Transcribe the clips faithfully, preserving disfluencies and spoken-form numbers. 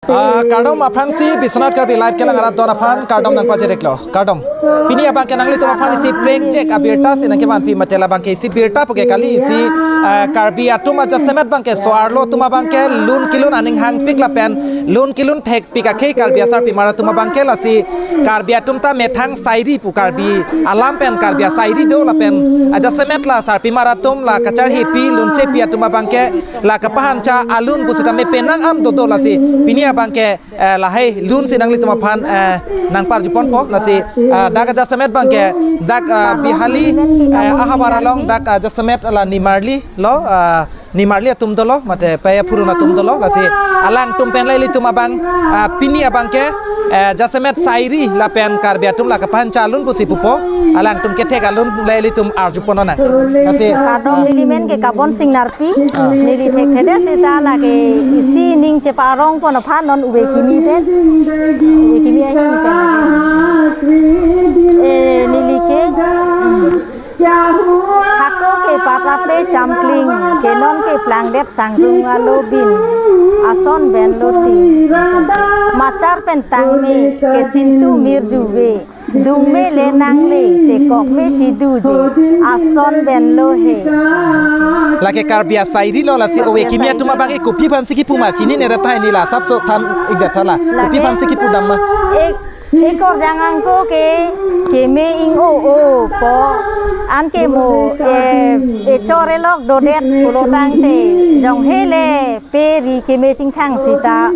Ah, kardom aphrangsi Biswanath Karbi Live kelang arat don aphan kardom nangpajir-iklo. Kardom. Pini abangke nanglitum aphan isi prank check abirta si nangkevanpi mate labangke isi birta puke kali isi, ah, Karbi atum ajasemet abangke so-arlo atum abangke lun kelun aning hangpik lapen lun kelun thekpik akhei Karbi asarpimar atum abangke lasi Karbi atum ta methang sairi pu Karbi alam pen Karbi asairi do lapen ajasemet la sarpimar atum la kacharhepi lunsepi atum abangke la kapahancha alun pusitame penang an dodo lasi pini abangke, eh, lahai lun si nanglitum aphan, eh, nangparjuponpo lasi, ah, dak ajasemet abangke dak, ah, Bihali, eh, ahavar along dak ajasemet la nimarli lo, ah, nimarli atum dolo mate paya phurun atum dolo lasi alangtum pen la ilitum abang, ah, pini abangke, eh, jasemet sairi lapen Karbi atum la kapahancha alun pusi pupo alangtum kethek alun la ilitum arjupon nang. Lasi, kardom, ah, neli men ke Kabon Sing Narpi. Ah. Neli thekthedet seta lake isi ning chepa-arongpon aphan non ove kimi pen. Ove kimi ahin pen lake. Eh, neli ke, hmm. Hako ke patape chamkling, ke non ke plangdet sangrung alo bin, ason pen lo ti. Machar pen tangme, ke sintu mirjuve, dungme le nangle, tekokme chiduje, ason pen lo he. Lake Karbi asairi lo lasi ove kimi atum abangke kopi aphansi kipu ma chinine reta hini la asapso than-ikdet tha la. Kopi aphansi kipu dam ma. Ek Ekorjang angko ke keme ing-o-o po, anke mo, eh, echor elok dodet pulo tangte, jong hele pe ri keme chingthang seta,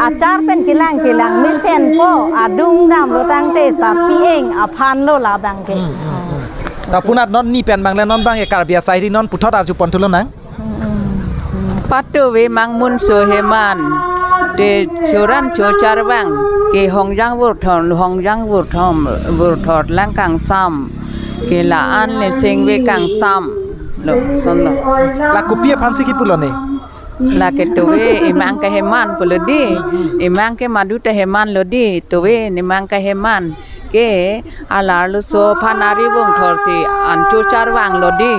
achar pen kelang kelang mesenpo, adung damlo tangte sarpi eng aphan lo labangke. Hmm, hmm, hmm. Ta punat non ni pen abang le non abangke Karbi asairi non puthot arjupon thulo nang. Pato ve mangmun so heman. Te choran chochar vang. Ke hongjang vur thom, hongjang vur thom, vur thot lang kangsam. Ke la-an le seng ve kangsam. Lo, son lo. La kopi aphansi kipulo ne? Lake to ve imang ke heman pulo di. Imang ke madu te heman lo di. To ve nemang ke heman. Ke alar lo so aphan ari vung thor si an chochar vanglo di.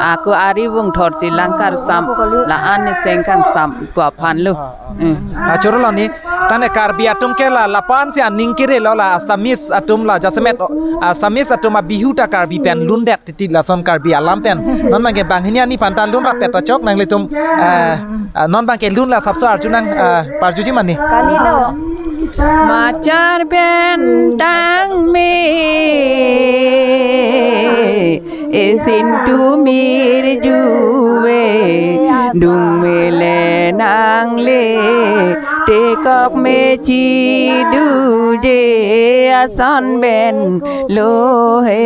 Ako ari vung thor si lang karsam la-an ne seng kangsam pu aphan lo. Hmm. Ah, choro lo ni, tane Karbi atum ke la lapu-an si aning kere lo la Assamese atum la jasemet, oh, Assamese atum a-Bihu ta Karbi pen lundet titi lason Karbi alam pen. Non abangke banghini ani aphan ta lun rapet ta chok nanglitum, eh, ah, non abangke lun la asapso arju nang, ah, parjuji mane. Kali lo. Machar pen tangme, esin tumir juve, dungme le nangle, tekokme chiduje, ason pen lo he.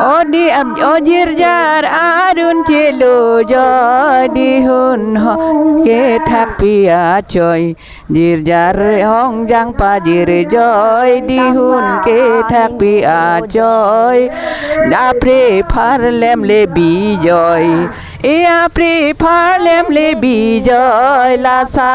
Odi am ojir jar arun chelo joy dihun ho ke thakpi achoi. Jirjar hongjang pajirjoi dihun ke thakpi achoi. Apre pharlem le bijoi. E apre pharlem le bijoi. Lasa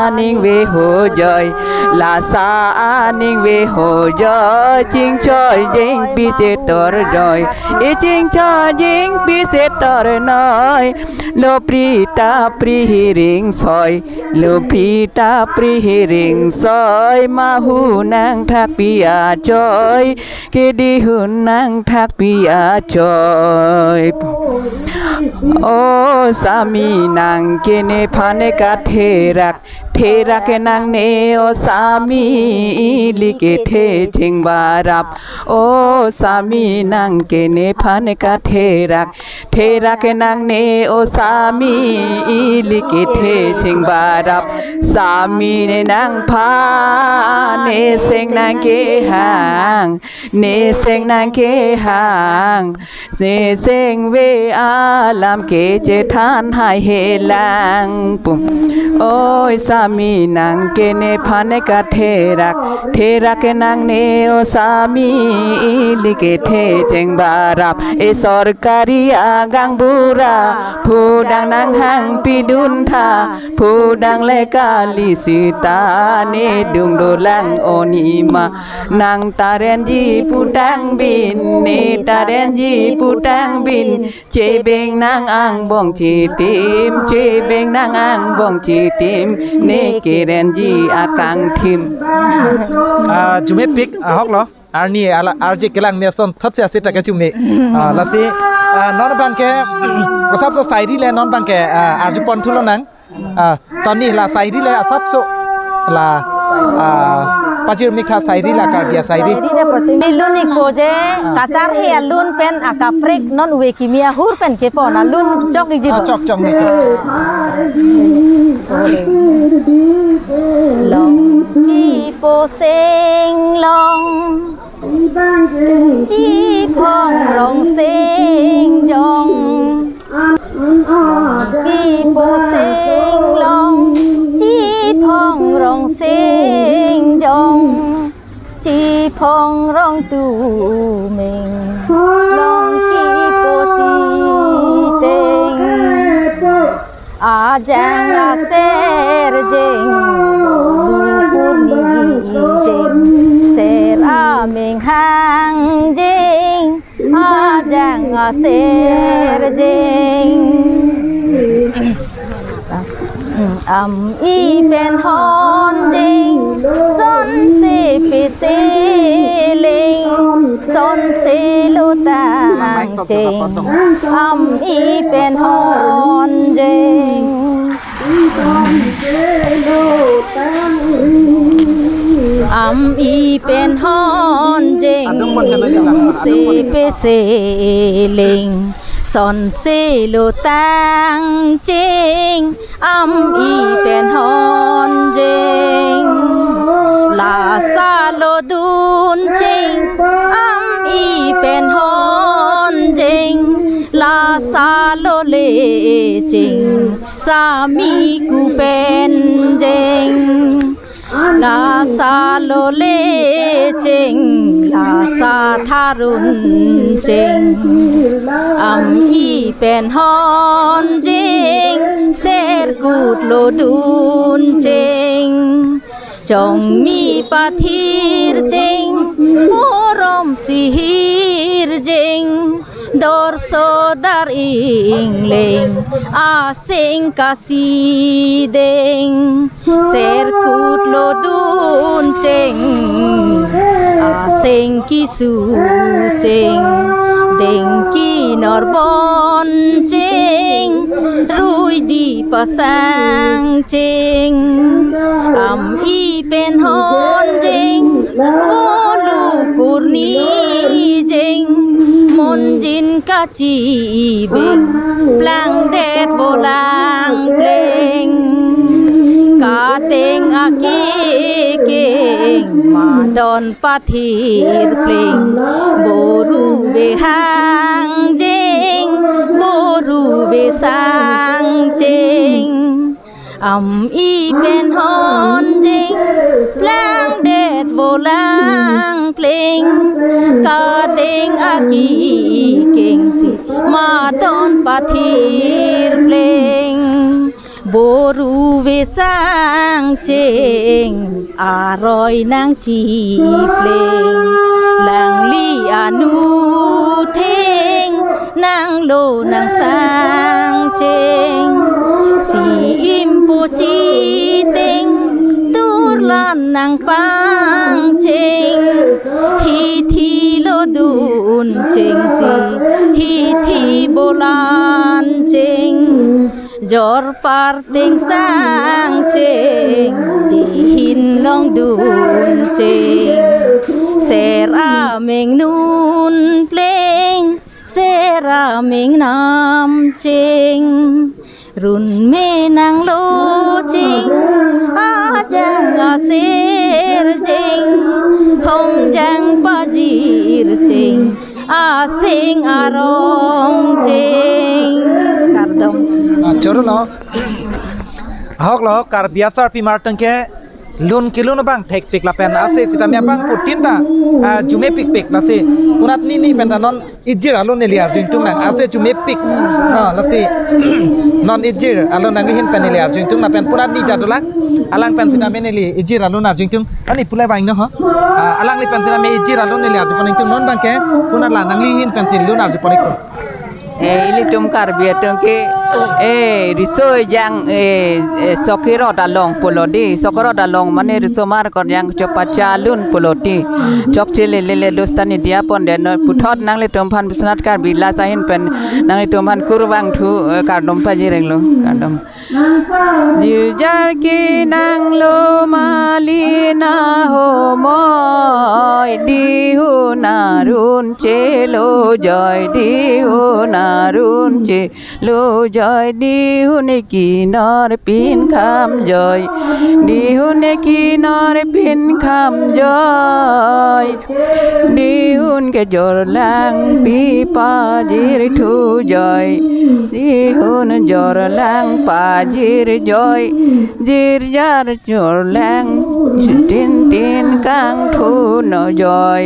aning ve hojoi. Lasa aning ve hojoi. Chingchoi jingpi chetor joi. E chingchoi jingpi chetor noi. Lo prita pri hiring soi. Lo prita pri hiring soi, mahu nang thakpi achoi, ke dihun nang thakpi achoi. O sami nang ke nephan katherak, therak ke nangne o sami ili kethe chingbarap. O sami nang ke nephan katherak, therak ke nangne o sami ili kethe chingbarap. Sami ne nangphan ne seng nang kehang, ne seng nang kehang, ne seng ve alam ke chethan hai helang pum. Oi sami nang ke nephan katherak, therak ke nangne o sami ili kethe chingbarap. E sorkari agang bura, pudang nanghangpi duntha, pudang le kali sita ne dung dolang onima. Nang tarenji putang bin, ne tarenji putang bin, chebeng nang angbong chitim, chebeng nang angbong chitim. Tim ne kerenji akangthim. Ah, jumepik ahok lo. Arni ala arje kelang ne ason thotsi ase ta kachumne. Ah, lasi, ah, non abangke, mm, asapso sairi le non abangke, ah, arjupon thulonang. Ah, toni la sairi le asapso la, ah, pajir miktha sairi la Karbi asairi. Sairi de pati. Lun ikpo je, kachar he alun pen akaprek non ove kimi ahur pen kepon alun chok iji. Ah, chok, chok, ne chok. Long kipo seng long, chiphong rong seng jong. Kipo seng long, chiphong rong seng jong. Chiphong rong tumeng long kipo chiteng. Ajang aser jeng, lukur ni jeng, ser ameng hang jeng, ajang aser jeng. Am-i pen hon jeng, sonse pese leng, sonse lo tang cheng, am-i pen hon jeng. Am-i pen hon jeng, sonse pese leng, sonse lo tang cheng, am-i pen hon jeng. Lasa lo dun cheng, am-i pen hon jeng. Lasa lo le cheng, sami ku pen jeng. Lasa lo le cheng, lasa tharun cheng. Am-i pen hon jeng, serkut lo dun cheng. Chongmi pathir cheng, morom sihir jeng, dorso dar ingleng, aseng kasideng, serkut lo dun cheng, aseng kisu cheng, dengki norbon cheng, rui di pasang cheng, am-i pen hon jeng, olu kurni jeng, monjin kachibeng, plangdet volang pleng, kateng akekeng, madon pathir pleng, boru behang jeng, boru besang cheng. Am-i pen hon jeng, plangdet volang pleng, kateng akekeng si, madon pathir pleng. Boru besang cheng, aroi nangchipleng, langli anu theng, nanglo nangsang cheng, si impo chiteng, turlan nangpang cheng, hithi lo dun cheng si, hithi bolan cheng. Jor par tingsang cheng, dihin long dun cheng, ser ameng nun pleng, ser ameng nam cheng, run me nanglo cheng, ajang aser jeng, hongjang pajir cheng, aseng arong cheng. Kardom. Ah, choro lo. Ahok lo, Karbi asarpimar tangke lun kelun abang thekpik lapen ase sitame abang putin ta, ah, jumepikpik lasi punat nini pen ta non ijir alun neli arju ingtung nang ase jumepik. No, lasi non ijir alun nanglihin pen neli arju ingtung lapen punat ni jadula alang pen sitame neli ijir alun arju ingtung. Ani pulai bang no ho. Ah, alangli pen sitame ijir alun neli arjupon ingtung non abangke punat la nanglihin pen si lun arjupon ingtung. Eh, ilitum Karbi atum ke Eh, riso ejang, eh, eh, sok kerot along pulo dei, sok kerot along mane riso mar kor jang chopachalun pulo dei. Chokche lele le dostani diya pon den puthot nanglitum aphan Biswanath Karbi Lasa ahin pen nanglitum aphan kurvangthu, eh, kardom pajirenglo, kardom. Jirjar ke nanglo mali na homoi, dihun arun chelo joi, dihun arun chelo joi, dihun ekinor pin kham joi, dihun ekinor pin kham joi. Dihun kejor lang pi pajirthu joi, dihun jor lang pajir joi, jirjar jor lang tintin kangthu noi joi.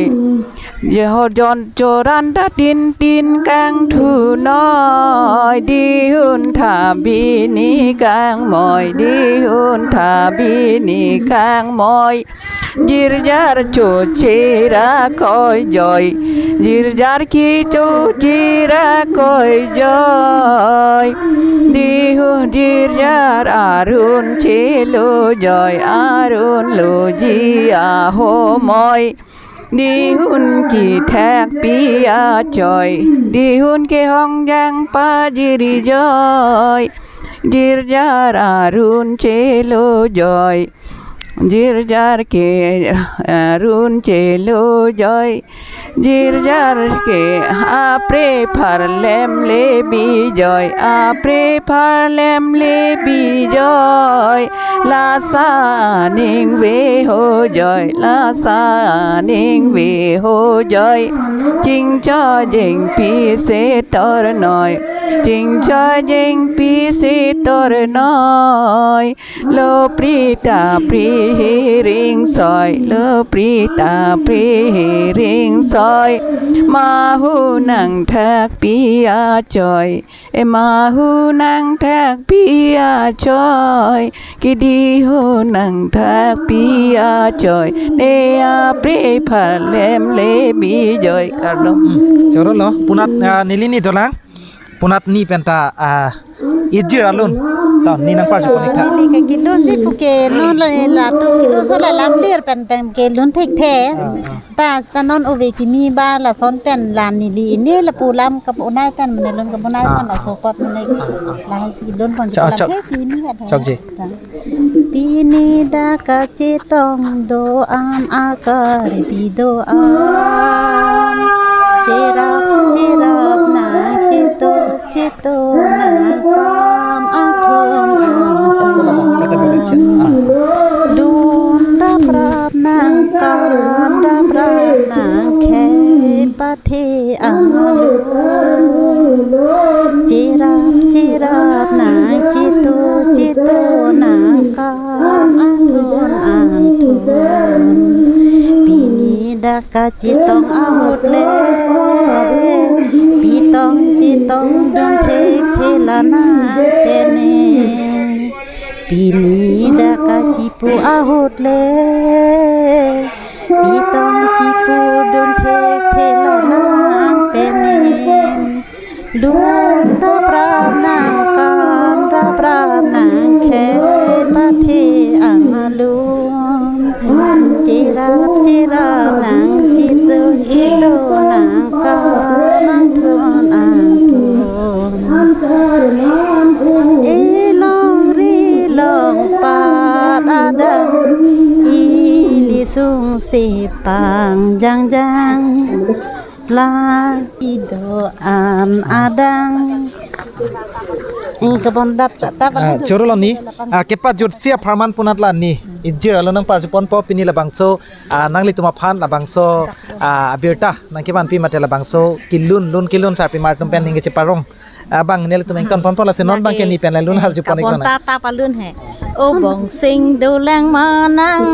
Jehor jon choran ta tintin kangthu noi, dihun tha bini kangmoi, dihun tha bini kangmoi. Jirjar chochera koi joi, jirjar ke chochera koi joi. Dihu jirjar arun chelo joi, arun loji ahomoi. Dihun kethak pi achoi, dihun kehong jang pajiri joi. Jirjar arun chelo joi. Jirjar ke arun chelo joi. Jirjar ke apre pharlem le bi joi. Apre pharlem le bi joi. Lasa aning ve ho joi. Lasa aning ve ho joi. Chingchoi jengpi setor noi. Chingchoi jengpi setor noi. Lo pri ta pri hiring soi, lo pri ta pri hiring soi. Mahu nangthak pi achoi, e mahu nangthak pi achoi. Kidi ho nangthak pi achoi, ne apre pharlem le bi joi, kardom. Hmm. Choro lo, punat, ah, neli ni dolang. Punat ni penta, ah, ijir alun. Ta ni nangparju pon ik tha. Neli ke kelunji puke non la, latum kelun so la lamlir pen pen kelun thekthe. Ah, ah. Ta seta non ove kimi ba lason pen la neli ini lapu lam kaponai pen mane lun kaponai pen, ah, la sopot mane, ah, ah, lahai si lun pon chok, chok. He si ni kat he. Chokji. Ta. Pini dak kachetong do-an, akarbi do-an. Cherap cherap nangcheto cheto nangkam athon ang. Lun rap rap nangkan rap rap nangkhei pathe ang lun. Cherap cherap nangcheto cheto nangkam athon angthon. Pini dak kachetong ahut le, pitong chetong dun thekthe la nang pene. Pini dak kachipu ahut le, pitong chipu dun thekthe la nang pene. Lun rap rap nangkan rap rap nangkhei pathe ang lun. Cherap cherap nangcheto cheto nangkam athon angthon. Elongri longpat adang, ili sungsi pang jangjang. La ido-an adang. Ingkabon dap ta, ta. Ah, choro lo ni. Ah, kepajutsi apharman punat la ni. Ijir alun nangparju ponpo pini labangso, ah, nanglitum aphan labangso, ah, abirta nangkevanpi mate labangso kelun, lun kelun sarpimar atum pen ningke cheparong. Abang nelitum ington ponpo lasi non bang ke ni pen la lun arju pon ik nang. Kabon ta ta palun he. O Bongsing dolang manang,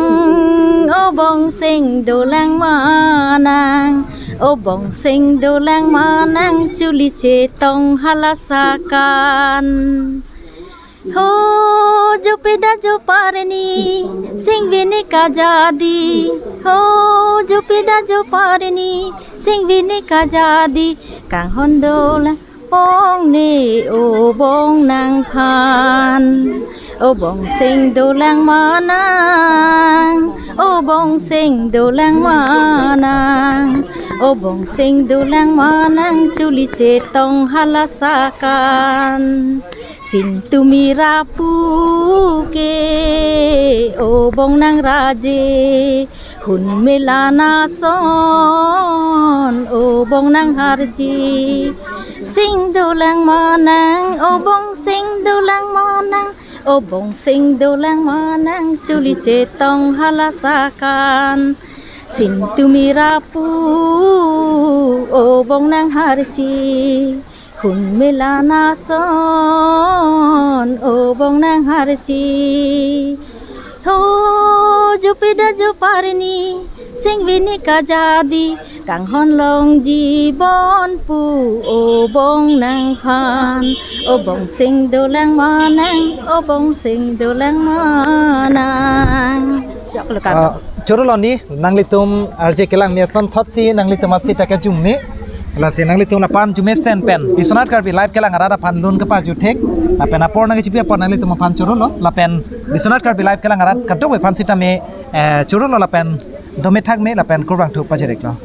o Bongsing dolang manang, o Bongsing dolang manang chuli chetong hala sakan. Ho jopeda joparni, singvini kajadi. Ho jopeda joparni, singvini kajadi. Kanghon dolang Ong ne o Bongnang aphan, o Bongsing dolang manang, o Bongsing dolang manang, o Bongsing dolang manang, chuli chetong hala sakan. Sintu mira pu ke o Bongnang Raje, hun mela nason o Bongnang Harji. Sing dolang manang, o Bongsing dolang manang, o Bongsing dolang manang, chuli chetong hala sakan. Sintu mira pu o Bongnang Harji, hun mela nason o Bongnang Harji. Ho jupida juparni, sing bini kajadi, kanghon longji bon pu o Bongnang aphan, o Bongsing dolang manang, o Bongsing dolang manang. Jok lo kan. Ah, choro lo ni, nanglitum R J kelang ni ason thotsi nanglitum asit ta kejum ni. Lasi nanglitum lapen jumesen pen Biswanath Karbi Live kelang arat aphan lun keparju thek. Lapen apor nangkechipi apor nanglitum aphan choro lo. Lapen Biswanath Karbi Live kelang arat kadokave aphan sitame, eh, choro lo lapen dome thak me lapen kurvangthu pajirek lo.